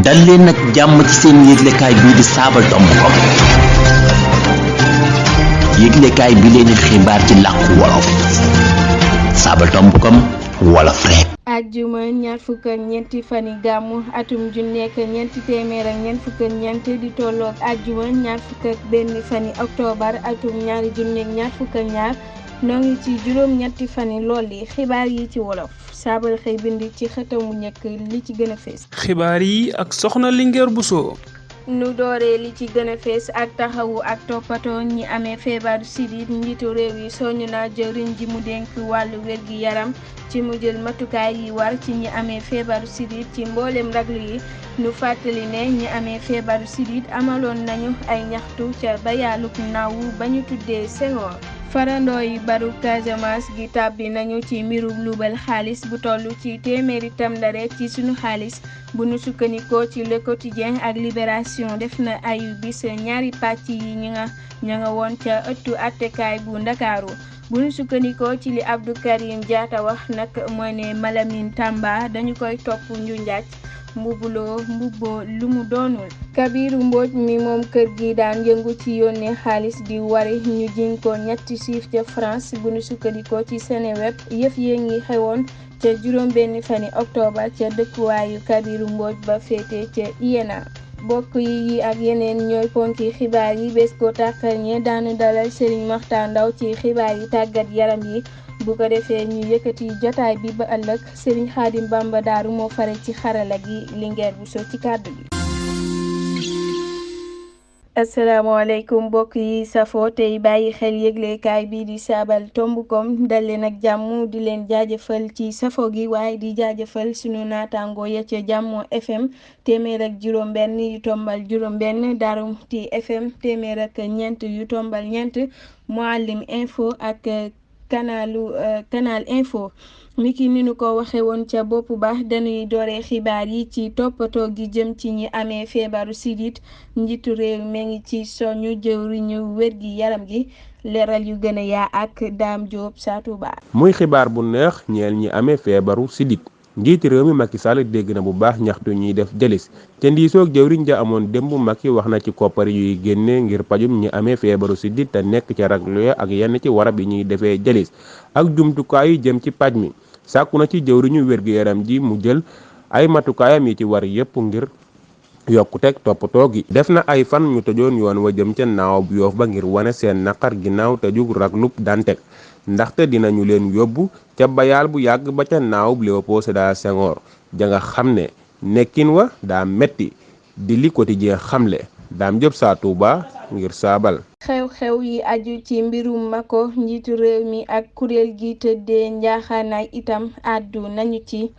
dal leen nag jàmm ci seen yëglekaay bii di saabal.com yëglekaay bi leen xibaar ci làkku wolof saabal.com wolof rek. ajjuma ñaar fukk ak ñeenti fani gàmmu atum ju nekk ñeenti téeméer ak ñeent fukk ak ñeent di tolloog ajjuma ñaar fukk ak benn fani octobre atum ñaari junni ak ñaar fukk ak ñaar noo ngi ci juróom ñetti fani lool yi xibaar yi ci wolof saabal xëy bind ci xëtamu njëkk li ci gën a fees. xibaar yi ak soxna Linguère Bousso. nu dooree li ci gën a fees ak taxawu ak toppatoo ñi amee feebaru sidit njiitu réew yi soñu na jëriñ ji mu dénk wàllu wér-gi yaram ci mu jël matukaay yi war ci ñi amee feebaru sidit ci mboolem raglu yi nu fàttali ne ñi amee feebaru sidit amaloon nañu ay ñaxtu ca bayaaluk nawu ba ñu tuddee Senghor. farandoo yi baru Casamance gi tàbbi nañu ci mbirum luubal xaalis bu toll ci téeméeri tamdare ci sunu xaalis bu nu sukkandikoo ci Le Quotidien ak Libération def na ayu bis ñaari pàcc yi ña nga woon ca ëttu attekaay bu Ndakaaru bu nu sukkandikoo ci li Abdou Karim Diatta wax nag mooy ne Malamine Tamba dañu koy topp nju njaaj mbubboo lu mu doonul. Kabiru Mbodj mi moom kër gi daan yëngu ci yónnee xaalis di wari ñu jiñ ko ñetti siif ca France bu nu sukkandikoo ci Seneweb yëf yee ngi xewoon ca juróom benn fani octobre ca dëkkuwaayu Kabiru Mbodj ba féete ca Iéna. bokk yi ak yeneen ñooy ponki xibaar yi bés ko tàqarñe daanu dalal Serigne Makhtar Ndaw ci xibaar yi tàggat yaram yi bu ko defee ñu yëkkati jotaay bi ba ëllëg Serigne Khadim Bamba Daaru moo fare ci xarala gi Linguère Bousso ci kàddu gi. asalaamaaleykum mbokk yi safoo tey bàyyi xel yëglekaay bii di saabal.com dal leen ak jàmm di leen jaajëfal ci safoo gi waaye di jaajëfal sunu naataango ya ca Jàmmo FM téeméer ak juróom benn yu tombal juróom benn Daaru Muxti FM téeméer ak ñeent yu tombal ñeent Mouhalim Info ak canal info niki ni nu ko waxe woon ca bopp ba dañuy dooree xibaar yi ci toppatoo gi jëm ci ñi amee feebaru sidit njiitu réew mi ngi ci soñu jëwriñu wér-gi yaram gi leeral yu gën a yaa ak Dame Diop sa Touba. muy xibaar bu neex ñeel ñi amee feebaru sidit njiiti réew mi Macky Sall dégg na bu baax ñaxtu ñuy def jalis te ndiisoog jëwriñ ja amoon démb Macky wax na ci koppar yuy génne ngir pajum ñi amee feebaru sidit te nekk ca raglu ak yenn ci warab yi ñuy defee jalis ak jumtukaay yu jëm ci paj mi sàkku na ci jëwriñu wér-gu-yaram ji mu jël ay matukaayam yi ci war yépp ngir yokkuteg toppatoo gi. def na ay fan ñu tëjoon yoon wa jëm ca naaw bu Yoof ba ngir wane seen naqar ginnaaw tëjug raglub Dantec ndaxte dinañu leen yóbbu ca bayaal bu yàgg ba ca naaw Léopold Sédar Senghor ja nga xam ne nekkin wa daa metti di li quotidien xamle Dame Diop sa Touba ngir saabal. xew-xew yi aju ci mbirum Mako njiitu réew mi ak kuréel gi tëddee njaaxaanaay itam àddu nañu ci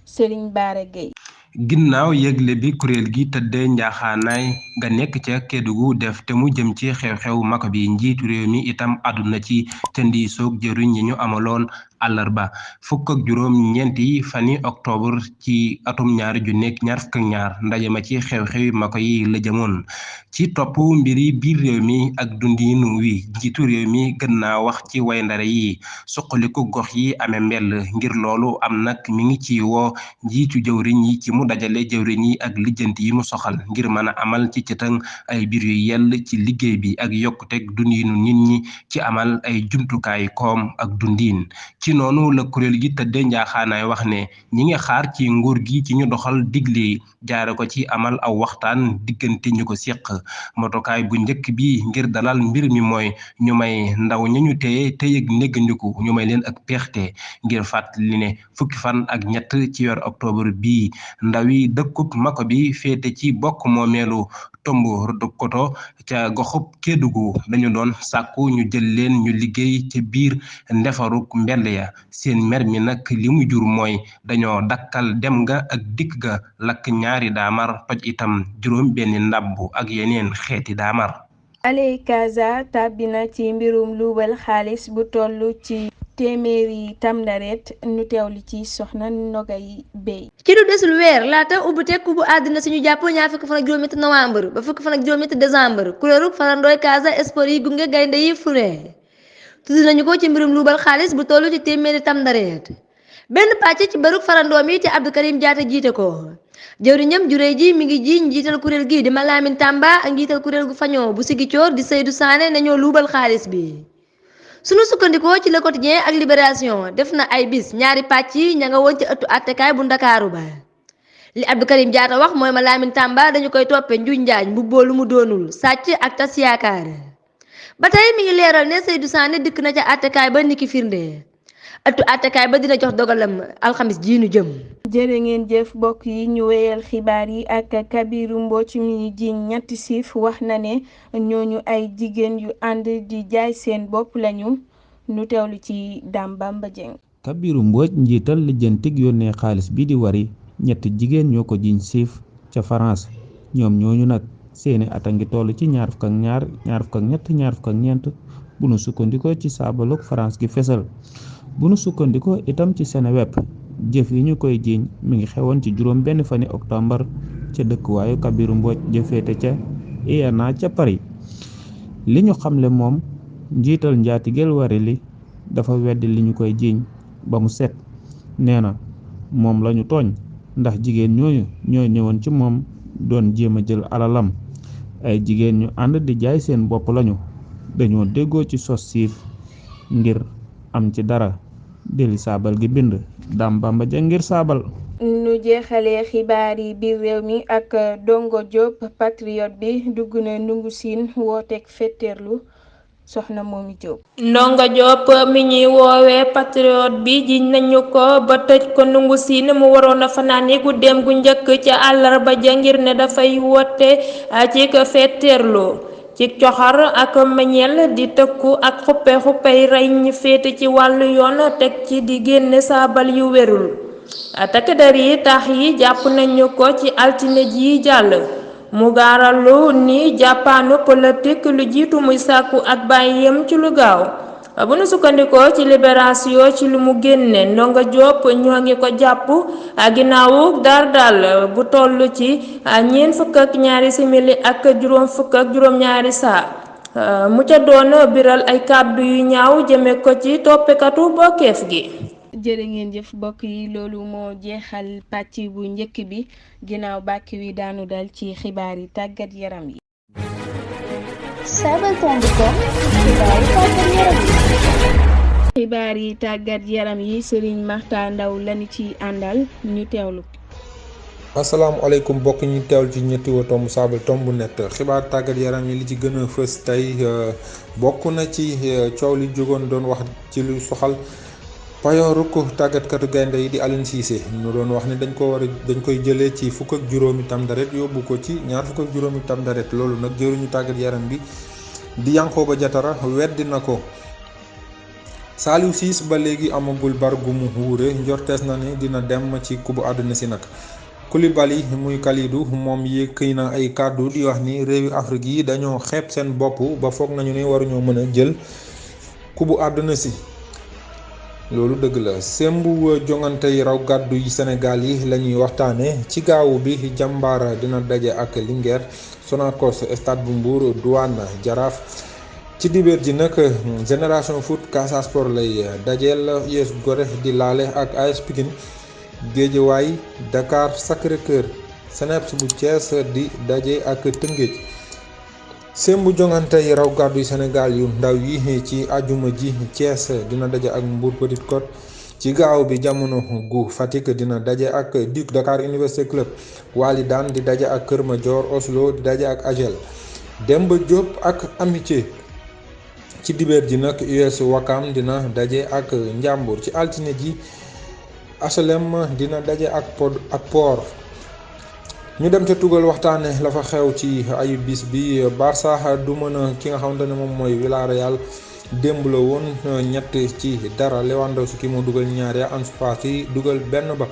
Serigne Bara Gueye. ginnaaw yëgle bi kuréel gi tëddee njaaxaanaay nga nekk ca Kédougou def te mu jëm ci xew-xew Mako bi njiitu réew mi itam àdduna ci te ndi soog jëriñ yi ñu amaloon àllarba fukk ak juróom ñeenti fani octobre ci atum ñaari junni ak ñaar fukk ak ñaar ndaje ma ci xew-xewi Mako yi la jëmoon ci topp mbiri biir réew mi ak dundinu wi njiitu réew mi gën naa wax ci way ndare yi suqaliku gox yi amee mbell ngir loolu am nag mi ngi ci woo njiitu jëwriñ yi ci mu dajale jëwriñ yi ak lijjanti yi mu soxal ngir mën a amal ci cëtëng ay biir yu yell ci liggéey bi ak yokkuteg dundinu nit ñi ci amal ay jumtukaay koom ak dundiin ci noonu la kuréel gi tëddee njaaxaanaay wax ne ñi ngi xaar ci nguur gi ci ñu doxal digle jaare ko ci amal aw waxtaan diggante ñu ko séq motokaay bu njëkk bi ngir dalal mbir mi mooy ñu may ndaw ñañu téye te yëg néggandiku ñu may leen ak peexte ngir fàttali ne fukki fan ak ñett ci weer octobre bii ndaw yi dëkkub Mako bi féete ci bokk moomeelu Tomboronkoto ca goxub Kédougou dañu doon sàkku ñu jël leen ñu liggéey ca biir ndefaruk mbell ya seen mer mi nag li mu jur mooy dañoo dakkal dem nga ak dikk ga lakk ñaari daamar toj itam juróom benn ndàbbu ak yeneen xeeti daamar. Ale Casa tàbbi na ci mbirum luubal xaalis bu toll ci téeméeri tamdaret nu teewlu ci soxna Nogay Bey. ci lu desul weer laata ubbi tekku bu àddina suñu jàpp ñaar fukki fan ak juróom-ñetti novembre ba fukki fan ak juróom-ñetti décembre kuréelu farandooy Casa Sport yi gunge gaynde yi fu ne tudd nañu ko ci mbirum luubal xaalis bu toll ci téeméeri tamdaret benn pàcc ci bërug farandoo mi te Abdou Karim Diatta jiite ko jëwriñam juree ji mi ngi ji njiital kuréel gi di Malamine Tamba ak njiital kuréel gu fañoo bu Ziguinchor di Seydou Sané nañoo luubal xaalis bi. sunu sukkandikoo ci Le Quotidien ak Libération def na ay bis ñaari pàcc yi ña nga woon ci ëttu àttekaay bu Ndakaaru ba li Abdou Karim Diatta wax mooy Malamine Tamba dañu koy toppee njuuj njaaj mbubboo lu mu doonul sàcc ak tas yaakaar ba tey mi ngi leeral ne Seydou Sané dikk na ca àttekaay ba niki firnde ëttu àttekaay ba dina jox dogalam alxamis ji nu jëm. jërë ngeen jëf mbokk yi ñu wéyal xibaar yi ak Kabiru Mbodj mi jiiñ ñetti siif wax na ne ñooñu ay jigéen yu ànd di jaay seen bopp lañu nu teewlu ci Dame Bamba Dieng. Kabiru Mbodj njiital lijjantig yónnee xaalis bi di wari ñetti jigéen ñoo ko jiiñ siif ca France ñoom ñooñu nag seeni at a ngi toll ci ñaar fukk ak ñett ñaar fukk ak ñeent bu nu sukkandikoo ci saabalug France gi fesal bu nu sukkandikoo itam ci Seneweb jëf yi ñu koy jiiñ mi ngi xewoon ci juróom benn fani octobre ca dëkkuwaayu Kabiru Mbodj jëfeete ca IANA ca Paris li ñu xamle moom njiital njaatigeel wari li dafa weddi li ñu koy jiiñ ba mu set nee na moom lañu tooñ ndax jigéen ñooñu ñoo ñëwoon ci moom doon jéem a jël alalam ay jigéen ñu ànd di jaay seen bopp lañu dañoo déggoo ci sos siif ngir am ci dara deli saabal gi bind Dame Bamba Dieng ngir saabal. nu jeexalee xibaar yi biir réew mi ak Dongo Diop patriote bi dugg na Ndungu Siin wooteeg fetteerlu soxna Momi Diop. Ndongo Diop mi ñuy woowee patriote bi jiñ nañu ko ba tëj ko Ndungu Siin mu waroon a fanaani guddeem gu njëkk ca àllarba ja ngir ne dafay woote ci ko fetteerlu ci coxar ak meñeel di tëkku ak xuppey rey ñi féete ci wàllu yoon teg ci di génne saabal yu wérul takk der yi tax yi jàpp nañu ko ci altine ji jàll mu gaaralu ni jàppaanu politique lu jiitu muy sàkku ak bàyyiem ci lu gaaw bu nu sukkandikoo ci Libération ci lu mu génne Ndongo Diop ñoo ngi ko jàpp ginnaawu dal bu toll ci ñeent fukk ak ñaari simili ak juróom fukk ak juróom ñaari saa mu ca doon biral ay kàddu yu ñaaw jëme ko ci toppekatu bokkeef gi. jërë ngeen jëf mbokk yi loolu moo jeexal pàcc bu njëkk bi ginnaaw bàkk wi daanu dal ci xibaar yi tàggat yaram yi. xibaar yi tàggat yaram yi Serigne Makhtar Ndaw lañu ci àndal ñu teewlu. asalaamaaleykum mbokk ñu teewlu ci ñetti tomb saabal tomb net xibaar tàggat yaram yi li ci gën a fës tey bokk na ci coow li jógoon doon wax ci lu soxal payooruk tàggatkatu gaynde yi di Aliou Cissé ñu doon wax ne dañ koy jëlee ci fukk ak juróomi tamxarit yóbbu ko ci ñaar fukk ak juróomi tamxarit loolu nag jëruñu tàggat yaram bi di Yankhoba Diattara weddi na ko. Saliou Ciss ba léegi amagul bar gu mu wuure njortees na ni dina dem ci kubu àdduna si nag Koulibaly muy Kalidou moom yëkkëy na ay kàddu di wax ni réewi Afrique yi dañoo xeeb seen bopp ba foog nañu ni waruñoo mën a jël kubu àdduna si loolu dëgg la sembu jongante yi raw gàddu yi Sénégal yi la ñuy waxtaane ci gaawu bi Jàmbaar dina daje ak Linguère Sonacos Stade bu Mbour Douane Jaraaf ci dibéer ji nag Génération Foot Casa Sport lay dajeel US Gorée di laale ak AS Pikine Guédiawaye Dakar Sacré-Cœur Seneps bu Thiès di daje ak Tëngéej sembu jongante yi raw gàddu yi Sénégal yu ndaw yi ci ajuma ji Thiès dina daje ak Mbour Petite Côte ci gaaw bi jamono gu Fatick dina daje ak Duc Dakar Université Club Walidane di daje ak Kër Madior Oslo di daje ak Agel Demba Diop ak Amitié ci dibeer ji nag US Wakam dina daje ak Njàmbur ci altine ji HLM dina daje ak Port ñu dem ca tugal waxtaane la fa xew ci ayu bis bi Barça du mën a ki nga xamante ne moom mooy Villarreal démb la woon 3-0 Lewandowski moo dugal ñaar ya Ansu Fati dugal benn ba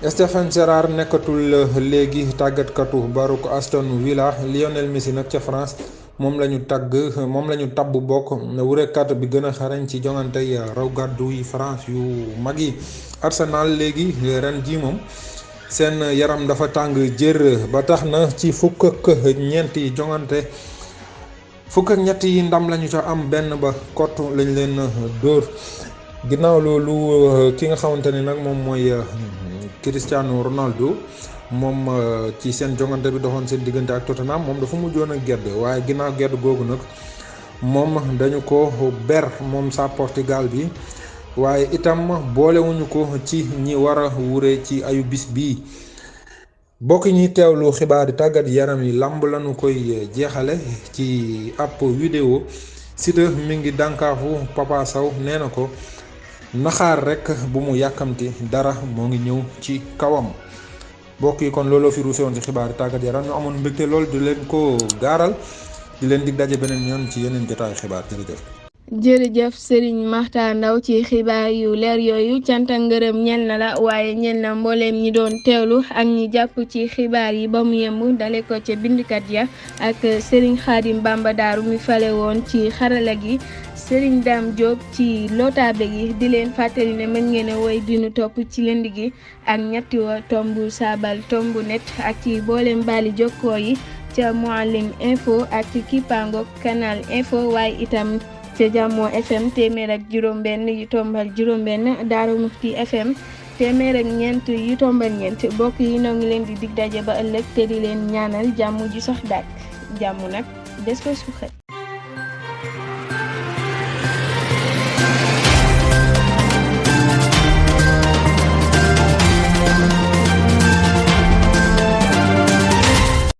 Stéphane Gerrard nekkatul léegi tàggatkatu baruk Aston Villa Lionel Messi nag ca France moom la ñu tabb bokk wurekat bi gën a xarañ ci jongante yi raw gàddu yi France yu mag yi Arsenal léegi ren ji moom seen yaram dafa tàng jër ba tax na ci fukk ak ñeenti jongante fukk ak ñett yi ndam lañu ca am benn ba kott lañ leen dóor ginnaaw loolu ki nga xamante ne nag moom mooy Cristiano Ronaldo moom ci seen jongante bi doxoon seen diggante ak Tottenham moom dafa mujjoon a gedd waaye ginnaaw gedd googu nag moom dañu ko ber moom sa Portugal bi waaye itam boolewuñu ko ci ñi war a wure ci ayu bis bii. bokk ñi teewlu xibaari tàggat yaram yi lamb lañu koy jeexale ci ab vidéo Siteu mi ngi dànkaafu Papa Sow nee na ko naxaar rek bu mu yàkkamti dara moo ngi ñëw ci kawam. mbokk yi kon looloo fi ruuse woon ci xibaari tàggat yaram ñu amoon mbégte lool di leen ko gaaral di leen dig daje beneen yoon ci yeneen jotaayu xibaar jërëjëf Serigne Makhtar Ndaw ci xibaar yu leer yooyu cant ak ngërëm ñel na la waaye ñel na mbooleem ñi doon teewlu ak ñi jàpp ci xibaar yi ba mu yemb dale ko ca bindkat ya ak Serigne Khadim Bamba Daaru mi fale woon ci xarala gi Serigne Dame Diop ci lotaabe gi di leen fàttali ne mën ngeen a woy dinu topp ci lënd gi ak ñetti wa tombu saabal tombu net ak ci boolem baali jokkoo yi ca Mouhalim info ak Kipango canal info waaye itam ca Jàmmoo FM téeméer ak juróom-benn yu tombal juróom-benn Daaru Muxti FM téeméer ak ñeent yu tombal ñeent bokk yi noo ngi leen di dig daje ba ëllëg te di leen ñaanal jàmm ju sax dàkk jàmm nag des ko suuxat